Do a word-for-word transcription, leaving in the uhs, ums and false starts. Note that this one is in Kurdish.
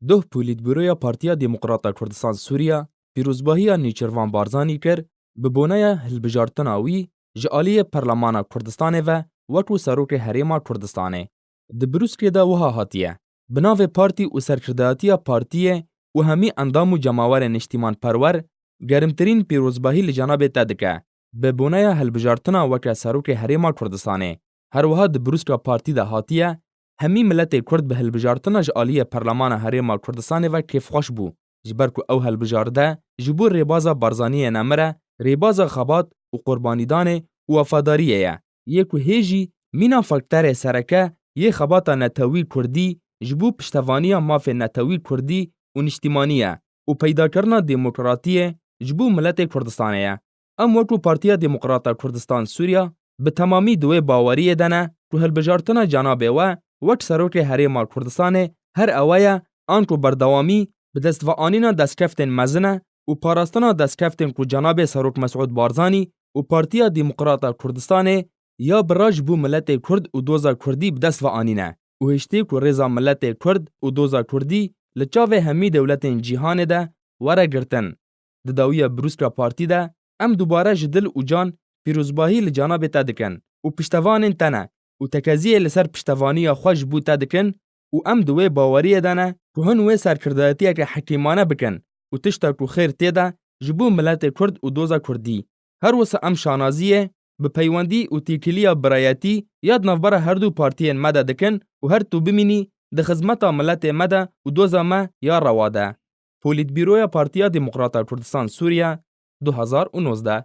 Doh Polîtbûroya Partiya Demokrata Kurdistan Sûriya pîrozbahiya Nêçîrvan Barzanî kir, bi boneya hilbijartina wî ji aliyê Perlemana Kurdistanê ve wekû Serokê Herêma Kurdistanê. Di brûskê de wiha hatiye, bi navê partî û serkirdayetiya partiyê û hemî endam û cemawerê niştîmanperwer, gerimtirîn pîrozbahî li cenabê te dike, bi boneya hilbijartina weke Serokê Herêma Kurdistanê. Her wiha di brûska partî de hatiye, hemî miletê Kurd bi hilbijartina ji aliyê Perlemana Herêma Kurdistanê ve kêfxweş bû, ji ber ku ew hilbijarde ji bo rêbaza Barzaniyê nemir e, rêbaza xebat û qurbanîdanê û wefadariyê ye. Yê ku hê jî mîna fakterê sereke yê xebata netewî kurdî ji bo piştevaniya mafê netewî kurdî û niştîmanî ye û peydakirina demokratiyê ji bo miletê Kurdistanê ye. Em wekû Partiya Demokrata Kurdistan Sûriya bi temamî di wê baweriyê de ne ku hilbijartina cenabê we wek Serokê Herêma Kurdistanê her ewe ye, anku berdewamî bi destveanîna destkeftên mezin e û parastina destkeftên ku cenabê Serok Mesûd Barzanî û Partiya Demokrata Kurdistanê ya bira ji bo miletê Kurd û doza Kurdî bi dest ve anîne û hiştê ku rêza miletê Kurd û doza Kurdî li çavê hemî dewletên cîhanê de were girtin. Di dawiya brûska partî de em dubare ji dil û can pîrozbahî li cenabê te dikin û piştevanên te ne û tekeziyê li ser piştevaniya xwe ji bo te dikin û em di wê baweriyê de ne ku hûn wê serkirdayetiyeke hekîmane bikin û tişta ku xêr tê de ji bo miletê Kurd û doza Kurdî. Her wisa em şanaziyê bi peywendî û têkiliya birayetî ya di navbera her du partiyên me de dikin û her tu bimînî di xizmeta miletê me de û doza me ya rewa de. Polîtbîroya Partiya Demokrata Kurdistan Sûriye, du hazar û nozdeh.